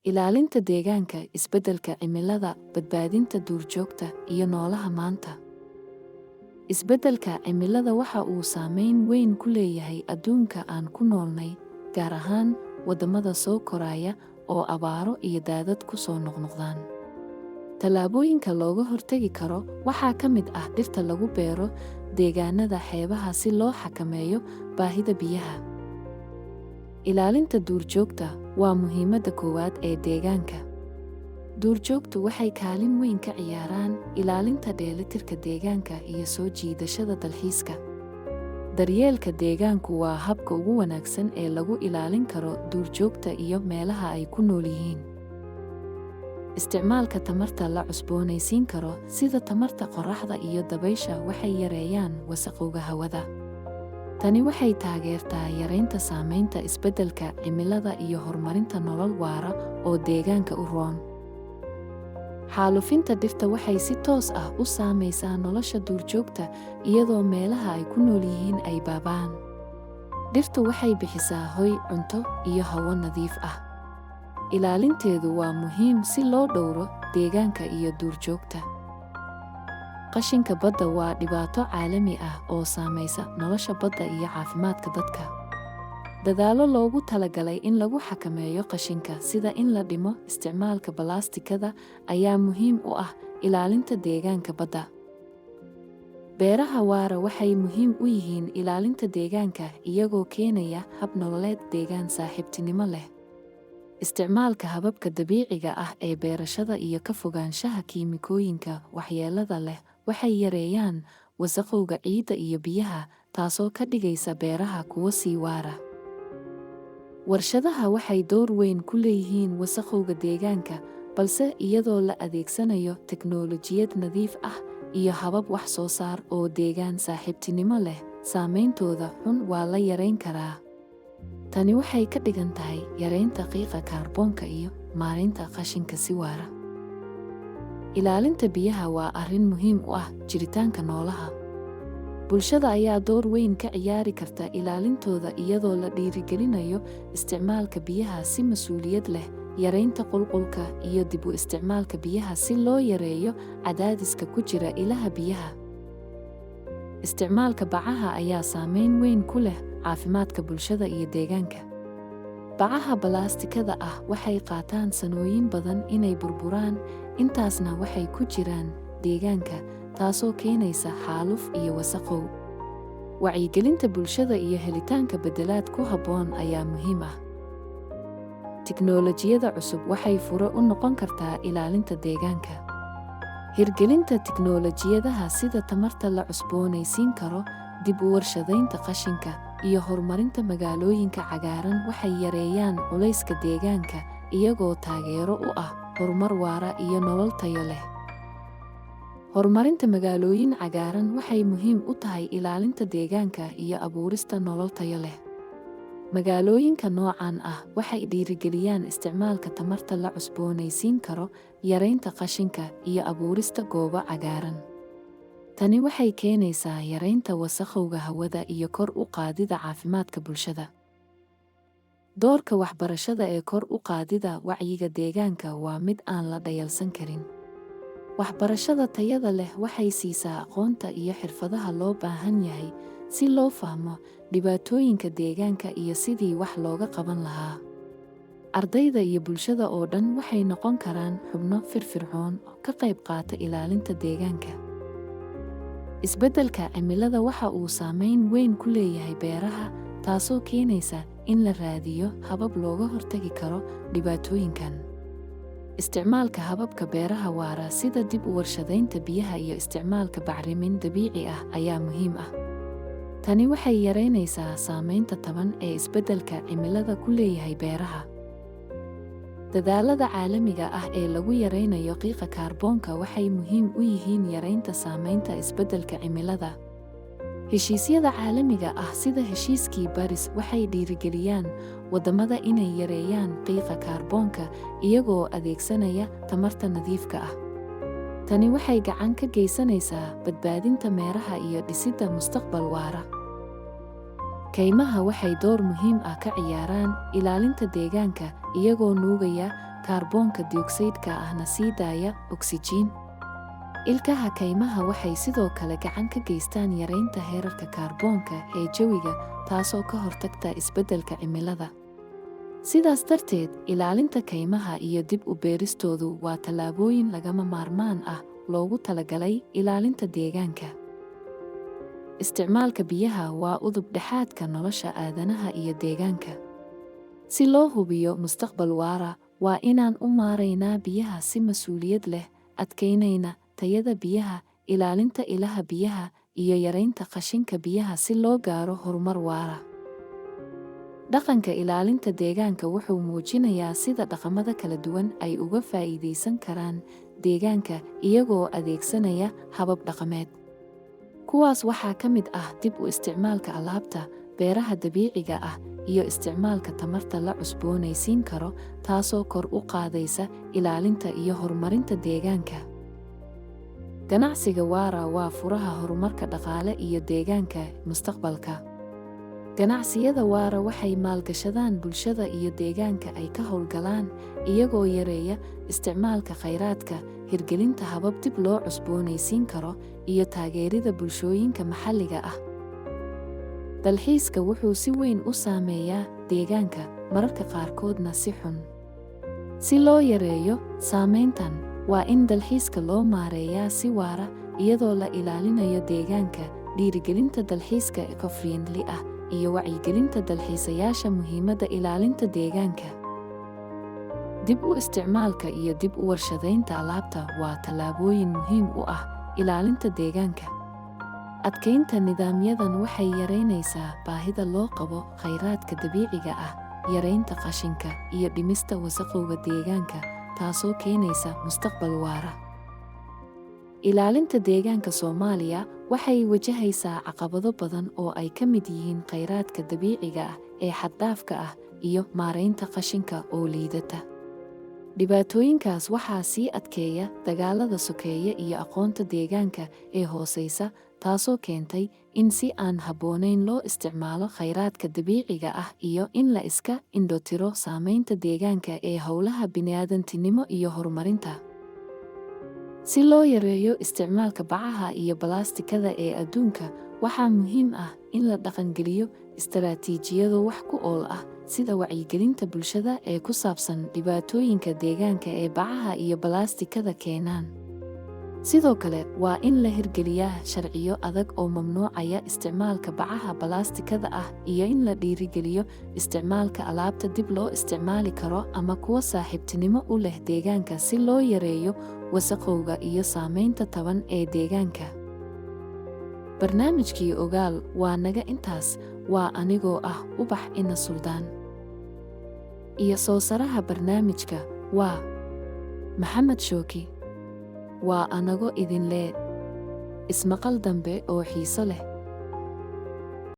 Ilaalinta deegaanka, isbeddelka cimilada, badbaadinta duurjoogta iyo noolaha maanta. Isbeddelka cimilada waxa uu saameyn weyn ku leeyahay adduunka aan ku noolnay, gaar ahaan waddamada soo koraya oo abaaro iyo daadad ku soo noqnoqdaan. Tallaabooyinka looga hortagi karo waxaa ka mid ah dhirta lagu beero deegaanada xeebaha si loo xakameeyo baahida biyaha. Ilaalinta duurjoogta waa muhiimadda koowaad ee deegaanka. Duurjoogtu waxay kaalin weyn ka ciyaaraan ilaalinta dheelitirka deegaanka iyo soo jiidashada dalxiiska. Daryeelka deegaanku waa habka ugu wanaagsan ee lagu ilaalin karo duurjoogta iyo meelaha ay ku nool yihiin. Isticmaalka tamarta la cusboonaysiin karo sida tamarta qorraxda iyo dabaysha waxay yareeyaan wasakhowga hawada. Tani waxay taageertaa yareynta saameynta isbeddelka cimilada iyo horumarinta nolol waara oo deegaanka u roon. Xaalufinta dhirta waxay si toos ah u saamaysaa nolosha duurjoogta iyadoo meelaha ay ku nool yihiin ay baaba'aan. Dhirtu waxay bixisaa hoy, cunto iyo hawo nadiif ah. Ilaalinteedu waa muhiim si loo dhowro deegaanka iyo duurjoogta. Qashinka badda waa dhibaato caalami ah oo saamaysa nolosha badda iyo caafimaadka dadka. Dadaallo loogu talagalay in lagu xakameeyo qashinka, sida in la dhimo isticmaalka balaastikada, ayaa muhiim u ah ilaalinta deegaanka badda. Beeraha waara waxay muhiim u yihiin ilaalinta deegaanka iyagoo keenaya hab nololeed deegaan saaxiibtinimo leh. Isticmaalka hababka dabiiciga ah ee beerashada iyo ka fogaanshaha kiimikooyinka waxyeellada leh waxay yareeyaan wasakhowga ciidda iyo biyaha, taasoo ka dhigaysa beeraha kuwo sii waara. Warshadaha waxay door weyn ku leeyihiin wasakhowga deegaanka, balse iyadoo la adeegsanayo teknoolojiyad nadiif ah iyo habab wax soo saar oo deegaan saaxiibtinimo leh, saameyntooda xun waa la yareyn karaa. Tani waxay ka dhigan tahay yareynta qiiqa kaarboonka iyo maaraynta qashinka si waara. Ilaalinta biyaha waa arrin muhiim u ah jiritaanka noolaha. Bulshada ayaa door weyn ka ciyaari karta ilaalintooda iyadoo la dhiirigelinayo isticmaalka biyaha si mas'uuliyad leh, yareynta qulqulka iyo dib u isticmaalka biyaha si loo yareeyo cadaadiska ku jira ilaha biyaha. Isticmaalka bacaha ayaa saameyn weyn ku leh caafimaadka bulshada iyo deegaanka. Bacaha balaastikada ah waxay qaataan sanooyin badan inay burburaan, intaasna waxay ku jiraan deegaanka, taasoo keenaysa xaaluf iyo wasakhow. Wacyigelinta bulshada iyo helitaanka beddelaad ku habboon ayaa muhiim ah. Tiknoolajiyada cusub waxay fure u noqon kartaa ilaalinta deegaanka. Hirgelinta tiknoolajiyadaha sida tamarta la cusboonaysiin karo, dib u warshadaynta qashinka, iyo horumarinta magaalooyinka cagaaran waxay yareeyaan culayska deegaanka iyagoo taageero u ah horumar waara iyo nolol tayo leh. Horumarinta magaalooyin cagaaran waxay muhiim u tahay ilaalinta deegaanka iyo abuurista nolol tayo leh. Magaalooyinka noocan ah waxay dhiirigeliyaan isticmaalka tamarta la cusboonaysiin karo, yareynta qashinka, iyo abuurista goobo cagaaran. Tani waxay keenaysaa yareynta wasakhowga hawada iyo kor u qaadida caafimaadka bulshada. Doorka waxbarashada ee kor u qaadida wacyiga deegaanka waa mid aan la dhayalsan karin. Waxbarashada tayada leh waxay siisaa aqoonta iyo xirfadaha loo baahan yahay si loo fahmo dhibaatooyinka deegaanka iyo sidii wax looga qaban lahaa. Ardayda iyo bulshada oo dhan waxay noqon karaan xubno firfircoon oo ka qayb qaata ilaalinta deegaanka. Isbeddelka cimilada waxa uu saameyn weyn ku leeyahay beeraha, taasoo keenaysa in la raadiyo habab looga hortagi karo dhibaatooyinkan. Isticmaalka hababka beeraha waara sida dib u warshadaynta biyaha iyo isticmaalka bacrimin dabiici ah ayaa muhiim ah. Tani waxay yareynaysaa saameynta taban ee isbeddelka cimilada ku leeyahay beeraha. Dadaallada caalamiga ah ee lagu yareynayo qiiqa kaarboonka waxay muhiim u yihiin yareynta saameynta isbeddelka cimilada. Heshiisyada caalamiga ah sida heshiiskii Paris waxay dhiirigeliyaan waddamada inay yareeyaan qiiqa kaarboonka iyagoo adeegsanaya tamarta nadiifka ah. Tani waxay gacan ka geysanaysaa badbaadinta meeraha iyo dhisidda mustaqbal waara. Kaymaha waxay door muhiim ah ka ciyaaraan ilaalinta deegaanka iyagoo nuugaya kaarboonka dioxide-ka ahna sii daaya oksijiin. Ilkaha kaymaha waxay sidoo kale gacan ka geystaan yareynta heerarka kaarboonka ee jawiga, taasoo ka hortagta isbeddelka cimilada. Sidaas darteed, ilaalinta kaymaha iyo dib u beeristoodu waa tallaabooyin lagama maarmaan ah loogu talagalay ilaalinta deegaanka. Isticmaalka biyaha waa udub dhexaadka nolosha aadanaha iyo deegaanka. Si loo hubiyo mustaqbal waara, waa inaan u maaraynaa biyaha si mas'uuliyad leh, adkeynayna tayada biyaha, ilaalinta ilaha biyaha, iyo yareynta qashinka biyaha si loo gaaro horumar waara. Dhaqanka ilaalinta deegaanka wuxuu muujinayaa sida dhaqamada kala duwan ay uga faa'iidaysan karaan deegaanka iyagoo adeegsanaya habab dhaqameed. Kuwaas waxaa ka mid ah dib u isticmaalka alaabta, beeraha dabiiciga ah, iyo isticmaalka tamarta la cusboonaysiin karo, taasoo kor u qaadaysa ilaalinta iyo horumarinta deegaanka. Ganacsiga waara waa furaha horumarka dhaqaale iyo deegaanka mustaqbalka. Ganacsiyada waara waxay maalgashadaan bulshada iyo deegaanka ay ka howlgalaan, iyagoo yareeya isticmaalka kheyraadka, hirgelinta habab dib loo cusboonaysiin karo, iyo taageerida bulshooyinka maxalliga ah. Dalxiiska wuxuu si weyn u saameeyaa deegaanka, mararka qaarkoodna si xun. Si loo yareeyo saameyntan, waa in dalxiiska loo maareeyaa si waara, iyadoo la ilaalinayo deegaanka, dhiirigelinta dalxiiska eco-friendly ah, iyo wacyigelinta dalxiisayaasha muhiimadda ilaalinta deegaanka. Dib u isticmaalka iyo dib u warshadaynta alaabta waa tallaabooyin muhiim u ah ilaalinta deegaanka. Adkeynta nidaamyadan waxay yareynaysaa baahida loo qabo kheyraadka dabiiciga ah, yareynta qashinka, iyo dhimista wasakhowga deegaanka, taasoo keenaysa mustaqbal waara. Ilaalinta deegaanka Soomaaliya waxay wajahaysaa caqabado badan oo ay ka mid yihiin kheyraadka dabiiciga ah ee xad-dhaafka ah iyo maaraynta qashinka oo liidata. Dhibaatooyinkaas waxaa sii adkeeya dagaalada sokeeye iyo aqoonta deegaanka ee hooseysa, taasoo keentay in si aan habboonayn loo isticmaalo kheyraadka dabiiciga ah iyo in la iska indhotiro saameynta deegaanka ee howlaha bini'aadantinimo iyo horumarinta. Si loo yareeyo isticmaalka bacaha iyo balaastikada ee adduunka, waxaa muhiim ah in la dhaqangeliyo istaraatiijiyado wax ku ool ah, sida wacyigelinta bulshada ee ku saabsan dhibaatooyinka deegaanka ee bacaha iyo balaastikada keenaan. Sidoo kale, waa in la hirgeliyaa sharciyo adag oo mamnuucaya isticmaalka bacaha balaastikada ah iyo in la dhiirigeliyo isticmaalka alaabta dib loo isticmaali karo ama kuwa saaxiibtinimo u leh deegaanka si loo yareeyo wasakhowga iyo saameynta taban ee deegaanka. Barnaamijkii Ogaal waa naga intaas. Waa anigoo ah Ubax Ina Suldaan. Iyo soo saaraha barnaamijka waa Maxamed Shooki. Waa anago idin lee. Ismaqal dambe oo xiiso leh.